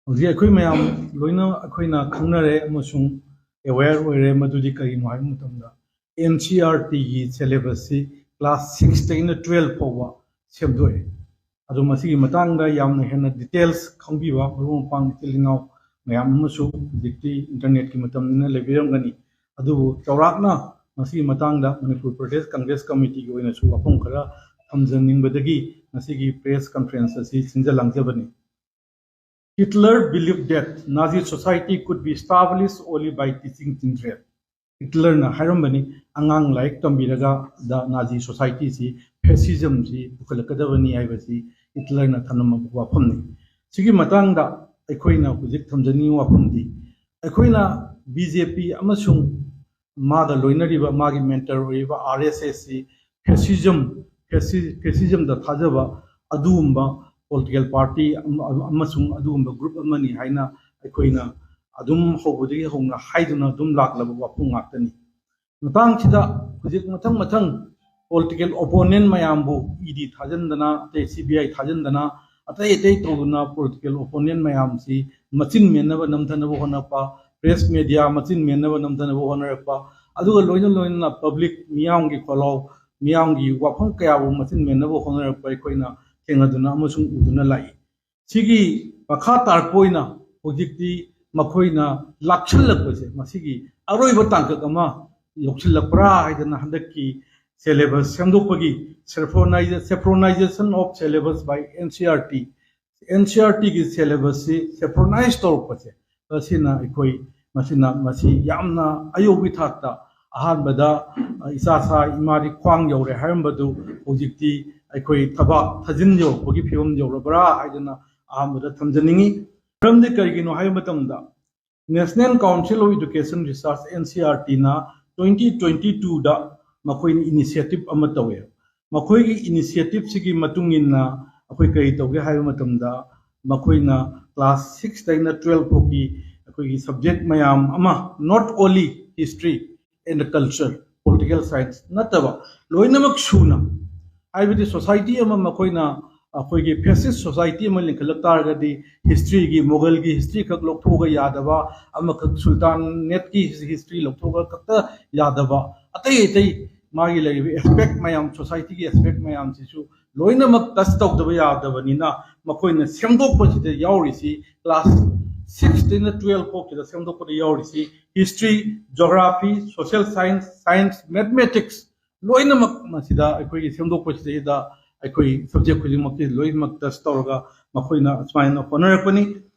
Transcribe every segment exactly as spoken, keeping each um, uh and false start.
ꯍꯧꯖꯤꯛ ꯑꯩꯈꯣꯏ ꯃꯌꯥꯝ ꯂꯣꯏꯅ ꯑꯩꯈꯣꯏꯅ ꯈꯪꯅꯔꯦ ꯑꯃꯁꯨꯡ ꯑꯦꯋꯦꯌꯔ ꯑꯣꯏꯔꯦ꯫ ꯃꯗꯨꯗꯤ ꯀꯔꯤꯅꯣ ꯍꯥꯏꯕ ꯃꯇꯝꯗ, ꯑꯦꯟ ꯁꯤ ꯑꯥꯔ ꯇꯤꯒꯤ ꯁꯦꯂꯦꯕꯁꯁꯤ ꯀ꯭ꯂꯥꯁ ꯁꯤꯛꯁꯇꯒꯤꯅ ꯇꯨꯋꯦꯜꯐ ꯐꯥꯎꯕ ꯁꯦꯝꯗꯣꯛꯑꯦ꯫ ꯑꯗꯣ ꯃꯁꯤꯒꯤ ꯃꯇꯥꯡꯗ ꯌꯥꯝꯅ ꯍꯦꯟꯅ ꯗꯤꯇꯦꯜꯁ ꯈꯪꯕꯤꯕ ꯃꯔꯨꯞ ꯃꯄꯥꯡ ꯏꯆꯤꯜ ꯏꯅꯥꯎ ꯃꯌꯥꯝ ꯑꯃꯁꯨ ꯍꯧꯖꯤꯛꯇꯤ ꯏꯟꯇꯔꯅꯦꯠꯀꯤ ꯃꯇꯝꯅꯤꯅ ꯂꯩꯕꯤꯔꯝꯒꯅꯤ꯫ ꯑꯗꯨꯕꯨ ꯆꯥꯎꯔꯥꯛꯅ ꯃꯁꯤꯒꯤ ꯃꯇꯥꯡꯗ ꯃꯅꯤꯄꯨꯔ ꯄ꯭ꯔꯗꯦꯁ ꯀꯪꯒ꯭ꯔꯦꯁ ꯀꯃꯤꯇꯤꯒꯤ ꯑꯣꯏꯅꯁꯨ ꯋꯥꯐꯝ ꯈꯔ ꯊꯝꯖꯅꯤꯡꯕꯗꯒꯤ ꯉꯁꯤꯒꯤ ꯄ꯭ꯔꯦꯁ ꯀꯟꯐꯔꯦꯟꯁ ꯑꯁꯤ ꯁꯤꯟꯖ ꯂꯥꯡꯖꯕꯅꯤ꯫ Hitler believed that Nazi society could be established only by teaching children. ꯍꯤꯠꯂꯔꯅ ꯍꯥꯏꯔꯝꯕꯅꯤ, ꯑꯉꯥꯡ ꯂꯥꯏꯔꯤꯛ ꯇꯝꯕꯤꯔꯒ ꯗ ꯅꯥꯖꯤ ꯁꯣꯁꯥꯏꯇꯤꯁꯤ, ꯐꯦꯁꯤꯖꯝꯁꯤ ꯄꯨꯈꯠꯂꯛꯀꯗꯕꯅꯤ ꯍꯥꯏꯕꯁꯤ ꯍꯤꯠꯂꯔꯅ ꯊꯝꯂꯝꯕ ꯋꯥꯐꯝꯅꯤ꯫ ꯁꯤꯒꯤ ꯃꯇꯥꯡꯗ ꯑꯩꯈꯣꯏꯅ ꯍꯧꯖꯤꯛ ꯊꯝꯖꯅꯤꯡꯕ ꯋꯥꯐꯝꯗꯤ, ꯑꯩꯈꯣꯏꯅ ꯕꯤ ꯖꯦ ꯄꯤ ꯑꯃꯁꯨꯡ ꯃꯥꯗ ꯂꯣꯏꯅꯔꯤꯕ, ꯃꯥꯒꯤ ꯃꯦꯟꯇꯔ ꯑꯣꯏꯔꯤꯕ ꯑꯥꯔ ꯑꯦꯁ ꯑꯦꯁꯁꯤ ꯐꯦꯁꯤꯖꯝ, ꯐꯦꯁꯤ-, ꯐꯦꯁꯤꯖꯝꯗ ꯊꯥꯖꯕ ꯑꯗꯨꯒꯨꯝꯕ ꯄꯣꯂꯤꯇꯤꯀꯦꯜ ꯄꯥꯔꯇꯤ ꯑꯃ-, ꯑꯃꯁꯨꯡ ꯑꯗꯨꯒꯨꯝꯕ ꯒ꯭ꯔꯨꯞ ꯑꯃꯅꯤ ꯍꯥꯏꯅ ꯑꯩꯈꯣꯏꯅ ꯑꯗꯨꯝ ꯍꯧꯕꯗꯒꯤ ꯍꯧꯅ ꯍꯥꯏꯗꯨꯅ ꯑꯗꯨꯝ ꯂꯥꯛꯂꯕ ꯋꯥꯐꯝ ꯉꯥꯛꯇꯅꯤ꯫ ꯃꯇꯥꯡꯁꯤꯗ ꯍꯧꯖꯤꯛ ꯃꯊꯪ ꯃꯊꯪ ꯄꯣꯂꯤꯇꯤꯀꯦꯜ ꯑꯣꯄꯣꯅꯦꯟ ꯃꯌꯥꯝꯕꯨ ꯏ ꯗꯤ ꯊꯥꯖꯤꯟꯗꯅ, ꯑꯇꯩ ꯁꯤ ꯕꯤ ꯑꯥꯏ ꯊꯥꯖꯤꯟꯗꯅ, ꯑꯇꯩ ꯑꯇꯩ ꯇꯧꯗꯨꯅ ꯄꯣꯂꯤꯇꯤꯀꯦꯜ ꯑꯣꯄꯣꯅꯦꯟ ꯃꯌꯥꯝꯁꯤ ꯃꯆꯤꯟ ꯃꯦꯟꯅꯕ ꯅꯝꯊꯅꯕ ꯍꯣꯠꯅꯔꯛꯄ, ꯄ꯭ꯔꯦꯁ ꯃꯦꯗꯤꯌꯥ ꯃꯆꯤꯟ ꯃꯦꯟꯅꯕ ꯅꯝꯊꯅꯕ ꯍꯣꯠꯅꯔꯛꯄ, ꯑꯗꯨꯒ ꯂꯣꯏꯅ ꯂꯣꯏꯅꯅ ꯄꯕ꯭ꯂꯤꯛ ꯃꯤꯌꯥꯝꯒꯤ ꯈꯣꯜꯂꯥꯎ, ꯃꯤꯌꯥꯝꯒꯤ ꯋꯥꯐꯝ ꯀꯌꯥꯕꯨ ꯃꯆꯤꯟ ꯃꯦꯟꯅꯕ ꯍꯣꯠꯅꯔꯛꯄ ꯑꯩꯈꯣꯏꯅ ꯊꯦꯡꯅꯗꯨꯅ ꯑꯃꯁꯨꯡ ꯎꯗꯨꯅ ꯂꯥꯛꯏ꯫ ꯁꯤꯒꯤ ꯃꯈꯥ ꯇꯥꯔꯛꯄ ꯑꯣꯏꯅ ꯍꯧꯖꯤꯛꯇꯤ ꯃꯈꯣꯏꯅ ꯂꯥꯛꯁꯤꯜꯂꯛꯄꯁꯦ, ꯃꯁꯤꯒꯤ ꯑꯔꯣꯏꯕ ꯇꯥꯡꯀꯛ ꯑꯃ ꯌꯧꯁꯤꯜꯂꯛꯄ꯭ꯔꯥ ꯍꯥꯏꯗꯅ ꯍꯟꯗꯛꯀꯤ syllabus ꯁꯦꯝꯗꯣꯛꯄꯒꯤ Synchronization of Syllabus by N C E R T, N C E RTꯒꯤ ꯁꯦꯂꯦꯕꯁꯁꯤ ꯁꯦꯐ꯭ꯔꯣꯅꯥꯏꯁ ꯇꯧꯔꯛꯄꯁꯦ, ꯃꯁꯤꯅ ꯑꯩꯈꯣꯏ, ꯃꯁꯤꯅ, ꯃꯁꯤ ꯌꯥꯝꯅ ꯑꯌꯧꯕꯒꯤ ꯊꯥꯛꯇ, ꯑꯍꯥꯟꯕꯗ, ꯑ, ꯏꯆꯥ ꯁꯥ ꯏꯃꯥꯗꯤ ꯈ꯭ꯋꯥꯡ ꯌꯧꯔꯦ ꯍꯥꯏꯔꯝꯕꯗꯨ ꯍꯧꯖꯤꯛꯇꯤ ꯑꯩꯈꯣꯏ ꯊꯕꯥꯛ ꯊꯥꯖꯤꯟ ꯌꯧꯔꯛꯄꯒꯤ ꯐꯤꯕꯝ ꯌꯧꯔꯕ꯭ꯔꯥ ꯍꯥꯏꯗꯅ ꯑꯍꯥꯟꯕꯗ ꯊꯝꯖꯅꯤꯡꯉꯤ꯫ ꯃꯔꯝꯗꯤ ꯀꯔꯤꯒꯤꯅꯣ ꯍꯥꯏꯕ ꯃꯇꯝꯗ, National Council of Education Research, N C E R Tꯅ twenty twenty twoꯗ ꯃꯈꯣꯏꯅ ꯏꯅꯤꯁꯤꯌꯦꯇꯤꯚ ꯑꯃ ꯇꯧꯋꯦ꯫ ꯃꯈꯣꯏꯒꯤ ꯏꯅꯤꯁꯤꯌꯦꯇꯤꯚꯁꯤꯒꯤ ꯃꯇꯨꯡ ꯏꯟꯅ ꯑꯩꯈꯣꯏ ꯀꯔꯤ ꯇꯧꯒꯦ ꯍꯥꯏꯕ ꯃꯇꯝꯗ, ꯃꯈꯣꯏꯅ ꯀ꯭ꯂꯥꯁ ꯁꯤꯛꯁꯇꯩꯅ ꯇꯨꯋꯦꯜꯐ ꯐꯥꯎꯒꯤ ꯑꯩꯈꯣꯏꯒꯤ ꯁꯕꯖꯦꯛ ꯃꯌꯥꯝ ꯑꯃ, not only history and culture, political science ꯅꯠꯇꯕ, ꯂꯣꯏꯅꯃꯛ ꯁꯨꯅ, ꯍꯥꯏꯕꯗꯤ ꯁꯣꯁꯥꯏꯇꯤ ꯑꯃ ꯃꯈꯣꯏꯅ ꯑꯩꯈꯣꯏꯒꯤ ꯐꯦꯁꯤꯁ ꯁꯣꯁꯥꯏꯇꯤ ꯑꯃ ꯂꯤꯡꯈꯠꯂꯛ ꯇꯥꯔꯒꯗꯤ ꯍꯤꯁꯇ꯭ꯔꯤꯒꯤ, ꯃꯣꯒꯜꯒꯤ ꯍꯤꯁꯇ꯭ꯔꯤ ꯈꯛ ꯂꯧꯊꯣꯛꯑꯒ ꯌꯥꯗꯕ, ꯑꯃꯈꯛ ꯁꯨꯜꯇꯥꯅꯦꯠꯀꯤ ꯍꯤꯁꯇ꯭ꯔꯤ ꯂꯧꯊꯣꯛꯑꯒ ꯈꯛꯇ ꯌꯥꯗꯕ, ꯑꯇꯩ ꯑꯇꯩ ꯃꯥꯒꯤ ꯂꯩꯔꯤꯕ ꯑꯦꯁꯄꯦꯛ ꯃꯌꯥꯝ, ꯁꯣꯁꯥꯏꯇꯤꯒꯤ ꯑꯦꯁꯄꯦꯛ ꯃꯌꯥꯝꯁꯤꯁꯨ ꯂꯣꯏꯅꯃꯛ ꯇꯁ ꯇꯧꯗꯕ ꯌꯥꯗꯕꯅꯤꯅ ꯃꯈꯣꯏꯅ ꯁꯦꯝꯗꯣꯛꯄꯁꯤꯗ ꯌꯥꯎꯔꯤꯁꯤ ꯀ꯭ꯂꯥꯁ ꯁꯤꯛꯁꯇꯩꯅ ꯇꯨꯋꯦꯜꯐ ꯐꯥꯎꯁꯤꯗ ꯁꯦꯝꯗꯣꯛꯄꯗ ꯌꯥꯎꯔꯤꯁꯤ history, geography, social science, science, mathematics ꯂꯣꯏꯅꯃꯛ ꯃꯁꯤꯗ ꯑꯩꯈꯣꯏꯒꯤ ꯁꯦꯝꯗꯣꯛꯄꯁꯤꯗꯩꯗ ꯑꯩꯈꯣꯏ ꯁꯕꯖꯦꯛ ꯈꯨꯗꯤꯡꯃꯛꯁꯤ ꯂꯣꯏꯅꯃꯛ ꯇꯁ ꯇꯧꯔꯒ ꯃꯈꯣꯏꯅ ꯁꯨꯃꯥꯏꯅ ꯍꯣꯠꯅꯔꯛꯄꯅꯤ꯫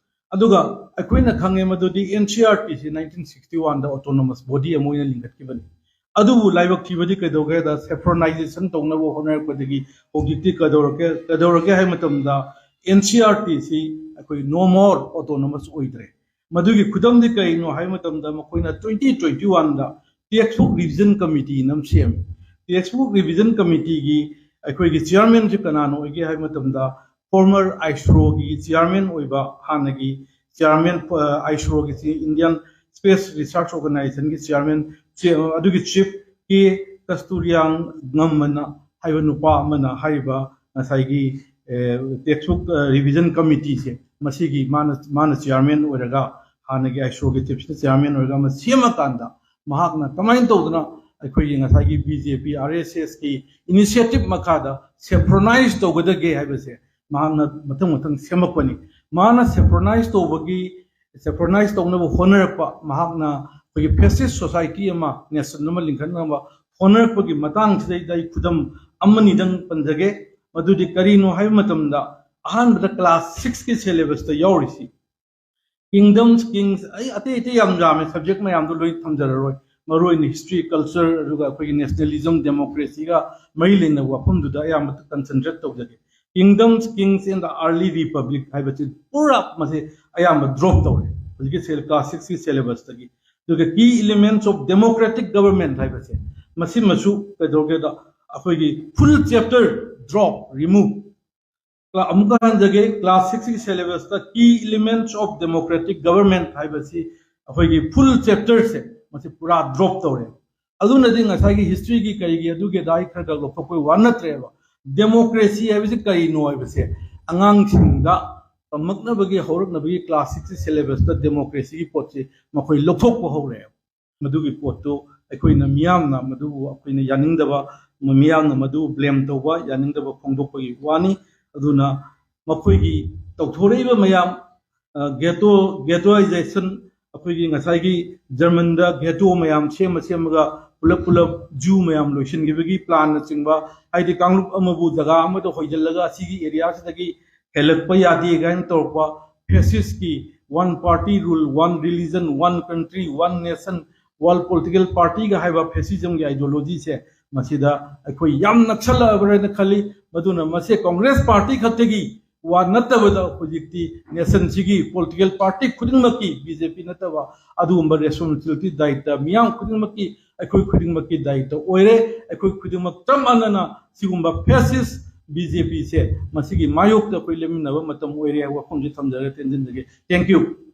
ꯑꯗꯨꯒ ꯑꯩꯈꯣꯏꯅ ꯈꯪꯉꯦ ꯃꯗꯨꯗꯤ ꯑꯦꯟ ꯁꯤ ꯑꯥꯔ ꯇꯤꯁꯤ ꯅꯥꯏꯟꯇꯤꯟ ꯁꯤꯛꯁꯇꯤ ꯋꯥꯟꯗ ꯑꯣꯇꯣꯅꯣꯃꯁ ꯕꯣꯗꯤ ꯑꯃ ꯑꯣꯏꯅ ꯂꯤꯡꯈꯠꯈꯤꯕꯅꯤ꯫ ꯑꯗꯨꯕꯨ ꯂꯥꯏꯕꯛ ꯊꯤꯕꯗꯤ ꯀꯩꯗꯧꯒꯦꯗ ꯁꯦꯐ꯭ꯔꯣꯅꯥꯏꯖꯦꯁꯟ ꯇꯧꯅꯕ ꯍꯣꯠꯅꯔꯛꯄꯗꯒꯤ ꯍꯧꯖꯤꯛꯇꯤ ꯀꯩꯗꯧꯔꯛꯀꯦ ꯀꯩꯗꯧꯔꯒꯦ ꯍꯥꯏꯕ ꯃꯇꯝꯗ ꯑꯦꯟ ꯁꯤ ꯑꯥꯔ ꯇꯤꯁꯤ ꯑꯩꯈꯣꯏ ꯅꯣ ꯃꯣꯔ ꯑꯣꯇꯣꯅꯣꯃꯁ ꯑꯣꯏꯗ꯭ꯔꯦ꯫ ꯃꯗꯨꯒꯤ ꯈꯨꯗꯝꯗꯤ ꯀꯔꯤꯅꯣ ꯍꯥꯏꯕ ꯃꯇꯝꯗ ꯃꯈꯣꯏꯅ ꯇ꯭ꯋꯦꯟꯇꯤ ꯇ꯭ꯋꯦꯟꯇꯤ ꯋꯥꯟꯗ ꯇꯦꯛꯁ ꯕꯨꯛ ꯔꯤꯚꯤꯖꯟ ꯀꯃꯤꯇꯤ ꯑꯃ ꯁꯦꯝꯃꯤ꯫ ꯇꯦꯛꯁ ꯕꯨꯛ ꯔꯤꯚꯤꯖꯟ ꯀꯃꯤꯇꯤꯒꯤ ꯑꯩꯈꯣꯏꯒꯤ ꯆꯤꯌꯥꯔꯃꯦꯟꯁꯤ ꯀꯅꯥꯅ ꯑꯣꯏꯒꯦ ꯍꯥꯏꯕ ꯃꯇꯝꯗ ꯐꯣꯔꯃꯔ ꯑꯥꯏꯁꯔꯣꯒꯤ ꯆꯤꯌꯥꯔꯃꯦꯟ ꯑꯣꯏꯕ ꯍꯥꯟꯅꯒꯤ ꯆꯤꯌꯥꯔꯃꯦꯟ, ꯑ, ꯑꯥꯏꯁꯔꯣꯒꯤ ꯆꯤ-, ꯏꯟꯗꯤꯌꯟ ꯁ꯭ꯄꯦꯁ ꯔꯤꯁꯔꯁ ꯑꯣꯔꯒꯅꯥꯏꯖꯦꯁꯟꯒꯤ ꯆꯤꯌꯥꯔꯃꯦꯟ, ꯆꯤ-, ꯑꯗꯨꯒꯤ ꯆꯤꯐ ꯀꯦ ꯀꯁꯇꯨꯔꯤꯌꯥꯉꯝ ꯑꯅ ꯍꯥꯏꯕ ꯅꯨꯄꯥ ꯑꯃꯅ ꯍꯥꯏꯔꯤꯕ ꯉꯁꯥꯏꯒꯤ, ꯑ, ꯇꯦꯛꯁ ꯕꯨꯛ, ꯑ, ꯔꯤꯚꯤꯖꯟ ꯀꯃꯤꯇꯤꯁꯦ ꯃꯁꯤꯒꯤ ꯃꯥꯅ, ꯃꯥꯅ ꯆꯤꯌꯥꯔꯃꯦꯟ ꯑꯣꯏꯔꯒ ꯍꯥꯟꯅꯒꯤ ꯑꯥꯏꯁꯔꯣꯒꯤ ꯆꯤꯐꯁꯤꯅ ꯆꯤꯌꯥꯔꯃꯦꯟ ꯑꯣꯏꯔꯒ ꯑꯃ ꯁꯦꯝꯃꯀꯥꯟꯗ ꯃꯍꯥꯛꯅ ꯀꯃꯥꯏꯅ ꯇꯧꯗꯅ ꯑꯩꯈꯣꯏꯒꯤ ꯉꯁꯥꯏꯒꯤ ꯕꯤ ꯖꯦ ꯄꯤ, ꯑꯥꯔ ꯑꯦꯁ ꯑꯦꯁꯀꯤ ꯏꯅꯤꯁꯤꯌꯦꯇꯤꯚ ꯃꯈꯥꯗ ꯁꯦꯐ꯭ꯔꯣꯅꯥꯏꯖ ꯇꯧꯒꯗꯒꯦ ꯍꯥꯏꯕꯁꯦ ꯃꯍꯥꯛꯅ ꯃꯊꯪ ꯃꯊꯪ ꯁꯦꯝꯃꯛꯄꯅꯤ꯫ ꯃꯥꯅ ꯁꯦꯐ꯭ꯔꯣꯅꯥꯏꯖ ꯇꯧꯕꯒꯤ, ꯁꯦꯐ꯭ꯔꯣꯅꯥꯏꯖ ꯇꯧꯅꯕ ꯍꯣꯠꯅꯔꯛꯄ, ꯃꯍꯥꯛꯅ ꯑꯩꯈꯣꯏꯒꯤ ꯐꯦꯁꯤꯁ ꯁꯣꯁꯥꯏꯇꯤ ꯑꯃ, ꯅꯦꯁꯟ ꯑꯃ ꯂꯤꯡꯈꯠꯅꯕ ꯍꯣꯠꯅꯔꯛꯄꯒꯤ ꯃꯇꯥꯡꯁꯤꯗꯩꯗ ꯑꯩ ꯈꯨꯗꯝ ꯑꯃꯅꯤꯗꯪ ꯄꯟꯖꯒꯦ꯫ ꯃꯗꯨꯗꯤ ꯀꯔꯤꯅꯣ ꯍꯥꯏꯕ ꯃꯇꯝꯗ ꯑꯍꯥꯟꯕꯗ ꯀ꯭ꯂꯥꯁ ꯁꯤꯛꯁꯀꯤ ꯁꯦꯂꯦꯕꯁꯇ ꯌꯥꯎꯔꯤꯁꯤ ꯀꯤꯡꯗꯝꯁ, ꯀꯤꯡꯁ, ꯑꯩ ꯑꯇꯩ ꯑꯇꯩ ꯌꯥꯝ ꯌꯥꯝꯃꯦ, ꯁꯕꯖꯦꯛ ꯃꯌꯥꯝꯗꯣ ꯂꯣꯏ ꯊꯝꯖꯔꯔꯣꯏ꯫ ꯃꯔꯨꯑꯣꯏꯅ ꯍꯤꯁꯇ꯭ꯔꯤ, ꯀꯜꯆꯔ, ꯑꯗꯨꯒ ꯑꯩꯈꯣꯏꯒꯤ ꯅꯦꯁꯅꯦꯂꯤꯖꯝ, ꯗꯦꯃꯣꯀ꯭ꯔꯦꯁꯤꯒ ꯃꯔꯤ ꯂꯩꯅꯕ ꯋꯥꯐꯝꯗꯨꯗ ꯑꯌꯥꯝꯕ ꯀꯟꯁꯦꯟꯇ꯭ꯔꯦꯠ ꯇꯧꯖꯒꯦ꯫ Kingdoms, Kings and the Early Republic ꯍꯥꯏꯕꯁꯤ ꯄꯨꯔꯥ ꯃꯁꯤ ꯑꯌꯥꯝꯕ ꯗ꯭ꯔꯣꯞ ꯇꯧꯔꯦ ꯍꯧꯖꯤꯛꯀꯤ ꯁꯦ-, ꯀ꯭ꯂꯥꯁ ꯁꯤꯛꯁꯀꯤ ꯁꯦꯂꯦꯕꯁꯇꯒꯤ꯫ ꯑꯗꯨꯒ Key Elements of Democratic Government ꯍꯥꯏꯕꯁꯦ ꯃꯁꯤꯃꯁꯨ ꯀꯩꯗꯧꯒꯦꯗ ꯑꯩꯈꯣꯏꯒꯤ ꯐꯨꯜ ꯆꯦꯞꯇꯔ ꯗ꯭ꯔꯣꯞ, ꯔꯤꯃꯨꯚ꯫ ꯀ꯭ꯂꯥ-, ꯑꯃꯨꯛꯀ ꯍꯟꯖꯒꯦ, ꯀ꯭ꯂꯥꯁ ꯁꯤꯛꯁꯀꯤ ꯁꯦꯂꯦꯕꯁꯇ Key Elements of Democratic Government ꯍꯥꯏꯕꯁꯤ ꯑꯩꯈꯣꯏꯒꯤ ꯐꯨꯜ ꯆꯦꯞꯇꯔꯁꯦ ꯃꯁꯤ ꯄꯨꯔꯥ ꯗ꯭ꯔꯣꯞ ꯇꯧꯔꯦ꯫ ꯑꯗꯨꯅꯗꯤ ꯉꯁꯥꯏꯒꯤ ꯍꯤꯁꯇ꯭ꯔꯤꯒꯤ ꯀꯔꯤꯒꯤ ꯑꯗꯨꯒꯤ ꯑꯗꯥꯒꯤ ꯈꯔ ꯈꯔ ꯂꯧꯊꯣꯛꯄꯒꯤ ꯋꯥ ꯅꯠꯇ꯭ꯔꯦꯕ꯫ ꯗꯦꯃꯣꯀ꯭ꯔꯦꯁꯤ ꯍꯥꯏꯕꯁꯤ ꯀꯔꯤꯅꯣ ꯍꯥꯏꯕꯁꯦ ꯑꯉꯥꯡꯁꯤꯡꯗ ꯇꯝꯃꯛꯅꯕꯒꯤ, ꯍꯧꯔꯛꯅꯕꯒꯤ class six syllabus ꯇ ꯗꯦꯃꯣꯀ꯭ꯔꯦꯁꯤꯒꯤ ꯄꯣꯠꯁꯤ ꯃꯈꯣꯏ ꯂꯧꯊꯣꯛꯄ ꯍꯧꯔꯛꯑꯦꯕ꯫ ꯃꯗꯨꯒꯤ ꯄꯣꯠꯇꯨ ꯑꯩꯈꯣꯏꯅ ꯃꯤꯌꯥꯝꯅ ꯃꯗꯨꯕꯨ ꯑꯩꯈꯣꯏꯅ ꯌꯥꯅꯤꯡꯗꯕ, ꯃꯤꯌꯥꯝꯅ ꯃꯗꯨ blame ꯇꯧꯕ, ꯌꯥꯅꯤꯡꯗꯕ ꯐꯣꯡꯗꯣꯛꯄꯒꯤ ꯋꯥꯅꯤ꯫ ꯑꯗꯨꯅ ꯃꯈꯣꯏꯒꯤ ꯇꯧꯊꯣꯔꯛꯏꯕ ꯃꯌꯥꯝ, ghetto, ghettoization, ꯑꯩꯈꯣꯏꯒꯤ ꯉꯁꯥꯏꯒꯤ ꯖꯔꯃꯟꯗ ghetto ꯃꯌꯥꯝ ꯁꯦꯝꯃ ꯁꯦꯝꯃꯒ ꯄꯨꯂꯞ ꯄꯨꯂꯞ Jew ꯃꯌꯥꯝ ꯂꯣꯏꯁꯤꯟꯈꯤꯕꯒꯤ plan ꯅꯆꯤꯡꯕ, ꯍꯥꯏꯗꯤ ꯀꯥꯡꯂꯨꯞ ꯑꯃꯕꯨ ꯖꯒꯥ ꯑꯃꯗ ꯍꯣꯏꯖꯤꯜꯂꯒ ꯑꯁꯤꯒꯤ area ꯁꯤꯗꯒꯤ ꯍꯦꯜꯂꯛꯄ ꯌꯥꯗꯦ ꯀꯥꯏꯅ ꯇꯧꯔꯛꯄ fascist ꯀꯤ one party rule, one religion, one country, one nation, one political party ꯒ ꯍꯥꯏꯕ fascism ꯒꯤ ideology ꯁꯦ ꯃꯁꯤꯗ ꯑꯩꯈꯣꯏ ꯌꯥꯝ ꯅꯛꯁꯜꯂꯛꯑꯕ꯭ꯔꯥ ꯍꯥꯏꯅ ꯈꯜꯂꯤ꯫ ꯃꯗꯨꯅ ꯃꯁꯤ Congress party ꯈꯛꯇꯒꯤ ꯋꯥ ꯅꯠꯇꯕꯗ ꯍꯧꯖꯤꯛꯇꯤ nation ꯁꯤꯒꯤ political party ꯈꯨꯗꯤꯡꯃꯛꯀꯤ, B J P ꯅꯠꯇꯕ, ꯑꯗꯨꯒꯨꯝꯕ responsibility, ꯗꯥꯌꯤꯠꯇ ꯃꯤꯌꯥꯝ ꯈꯨꯗꯤꯡꯃꯛꯀꯤ, ꯑꯩꯈꯣꯏ ꯈꯨꯗꯤꯡꯃꯛꯀꯤ ꯗꯥꯌꯤꯠꯇ ꯑꯣꯏꯔꯦ꯫ ꯑꯩꯈꯣꯏ ꯈꯨꯗꯤꯡꯃꯛ ꯆꯞ ꯃꯥꯟꯅꯅ ꯁꯤꯒꯨꯝꯕ fascist B J P ꯁꯦ ꯃꯁꯤꯒꯤ ꯃꯥꯌꯣꯛꯇ ꯑꯩꯈꯣꯏ ꯂꯦꯞꯃꯤꯟꯅꯕ ꯃꯇꯝ ꯑꯣꯏꯔꯦ ꯍꯥꯏꯕ ꯋꯥꯐꯝꯁꯤ ꯊꯝꯖꯔꯒ ꯇꯦꯟꯁꯤꯟꯖꯒꯦ꯫ Thank you꯫